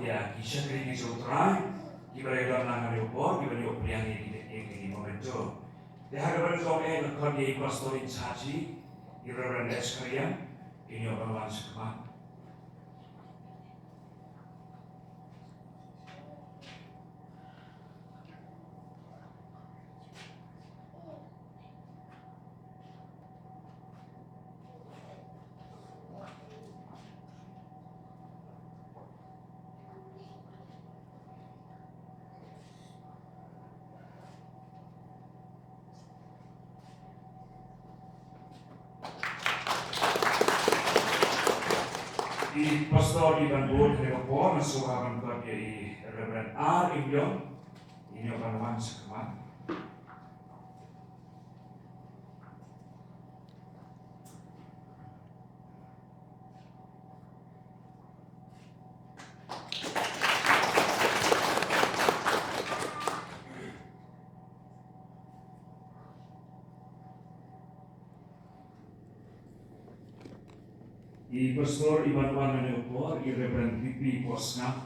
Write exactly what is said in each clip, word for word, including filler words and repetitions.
ïa ki shakri ki jong U Trai kiba la ïadon lang ha kane ka por, kiba la ïoh pdiang ïa kine ki memento. Te ha kaba nyngkong eh nga khot ïa i Pastor in charge, i Reverend H Khariang, kin ïoh ban wan sha khmat. I Pastor i ban bud ha kane ka por, nga sngewbha ban khot ïa i Reverend R Imliong, in ïoh ban wan sha khmat. I Pastor i ban wan ha kane ka por, i Reverend P P Bosngam.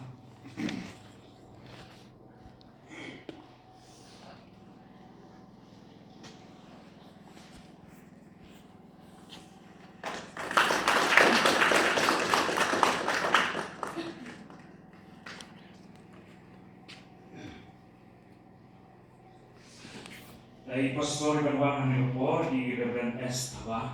I Pastor i ban wan ha kane ka por, i Reverend S Thabah.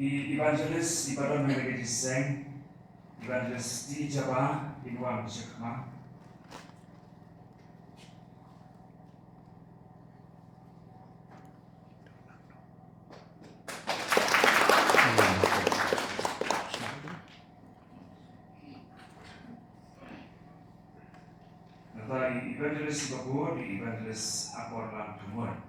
I Evangelist i ba don ha kane ka jingïaseng, Evangelist T Jabah, in wan sha khmat. Nangta i Evangelist i ba bud, i Evangelist Akorlang Thunmon.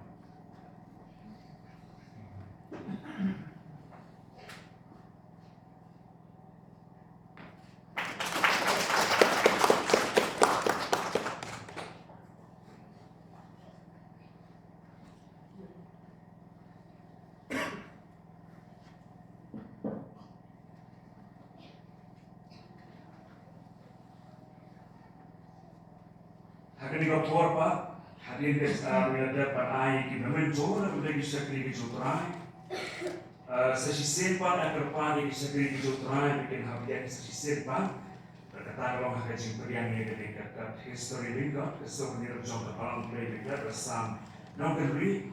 Ha kane ka por pat, hadien ba la dep ban ai ki memento na ki shakri ki jong U Trai, ah, sa shisien pat nga kyrpad ïa ki shakri ki jong U Trai ba kin hap ïa ki sa shisien pat. Bad kata ka long ha ka jingpdiang ïa kane ka, ka history lyngkot, ka souvenir jong ka Balang Blei lyngkot, ka Sam Nongkynrih.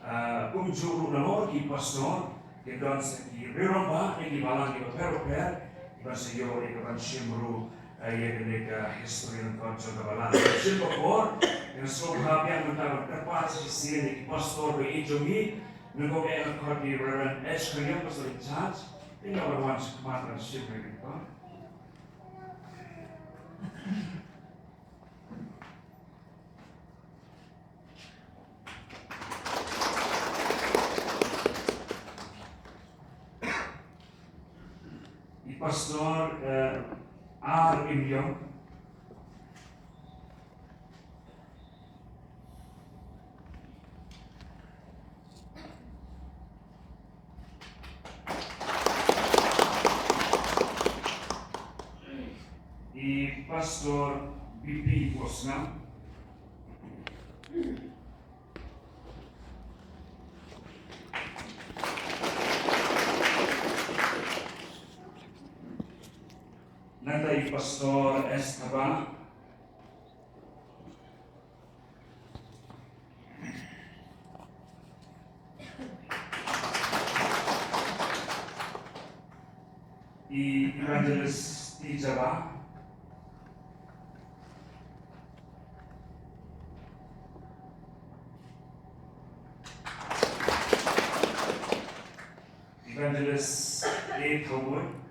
Ah, kumjuh ruh nalor ki pastor, ki don sa ki rangbah na ki balang kiba pher bapher, kiban sa ïoh ïa ka ban shim ruh, ah, ïa kane ka history lyngkot jong ka balang. Shisien ka por, nga sngewbha biang mynta ban kyrpad sa shisien ïa ki pastor ba ïeit jong ngi, nyngkong eh nga khot ïa i Reverend H Khariang, Pastor in Charge, ïa u ban wan sha khmat ban shim ïa kane ka. I Pastor, eh, R Imliong. I Pastor B P Bosngam. Nangta i Pastor S Thabah. I Evangelist T Jabah. Evangelist A Thawmut.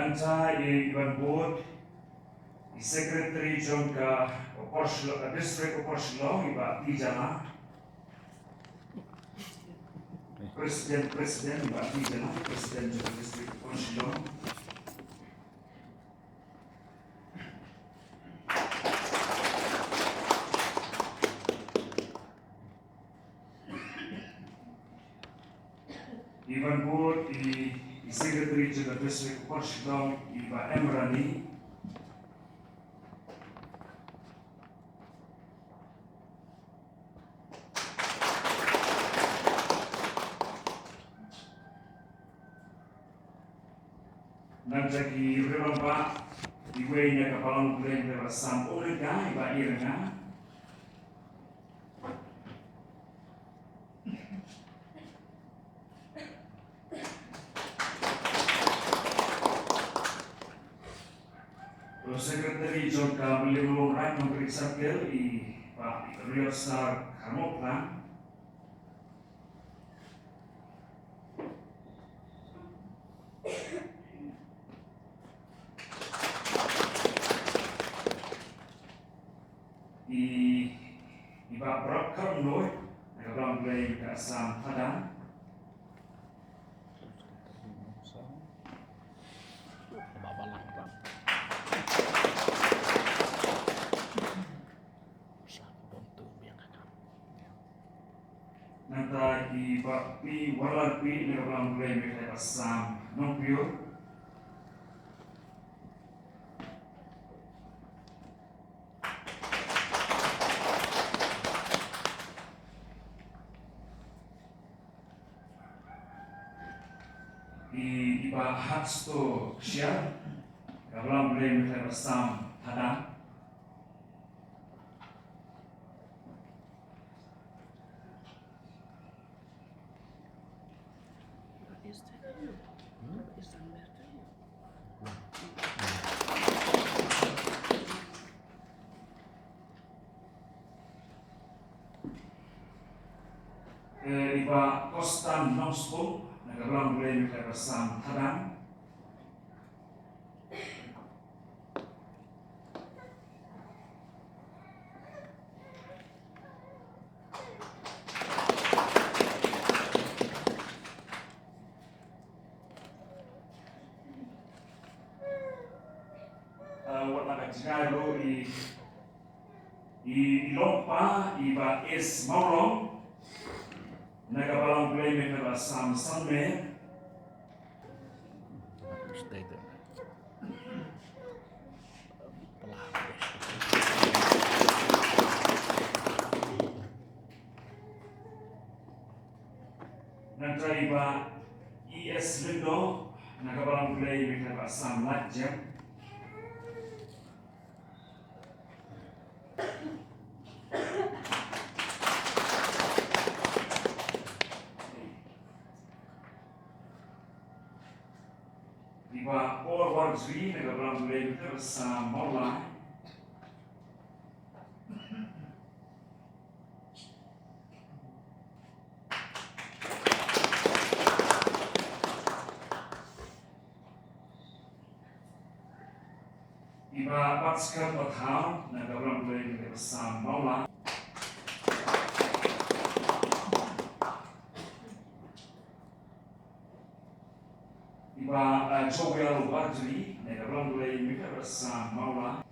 Nangta i ban bud i secretary jong ka Upper Shillong, district Upper Shillong, i Bah T Jala. President, president, i Bah T Jala, president jong ka district Upper Shillong. I ban bud i, i secretary jong ka district Upper Shillong, i Bah M Rani. Nangta ki rangbah, iwei na ka Balang Blei Methlai Assam, Umrengka, i Bah Iranga. Secretary jong ka Mawlai Circle, i Bah Riosar Kharmoklang. I, i Bah Brok Kharnoi, na ka Balang Blei Methlai Assam Thadang. Nangta i Bah P Waralpi na ka Balang Blei Methlai Assam Nongpyidaw. I, i Bah Hatsto Ksiar, ka Balang Blei Methlai Assam Thadang. Eh, i Bah Kostan Nongspung, na ka Balang Blei Methlai Assam Thadang. Ah, wat la ka jngai ruh i, i, i long pa, i Bah S Mawlong, na ka Balang Blei Methlai Assam Sangme. Nangta i Bah E S Lyngdoh, na ka Balang Blei Methlai Assam Lajang. I Bah Paul Warjri, na ka Balang Blei Methlai Assam Mawlai. I Bah Batskar Pathaw, na ka Balang Blei Methlai Assam Mawlai. I Bah, eh, Joel Warjri, na ka Balang Blei Methlai Assam Mawlai.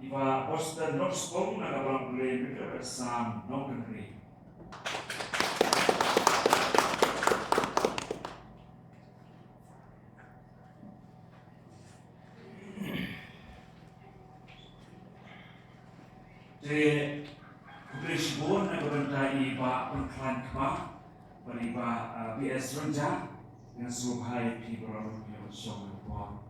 I Bah Boston Nongspung, na ka Balang Blei Methlai Assam Nongkynrih. Te khublei shibun na ka bynta i Bah Pynkhlaiñ Kma bad i Bah, eh, B S Rynjah. Nga sngewbha ïa phi baroh ki ba shong hapoh.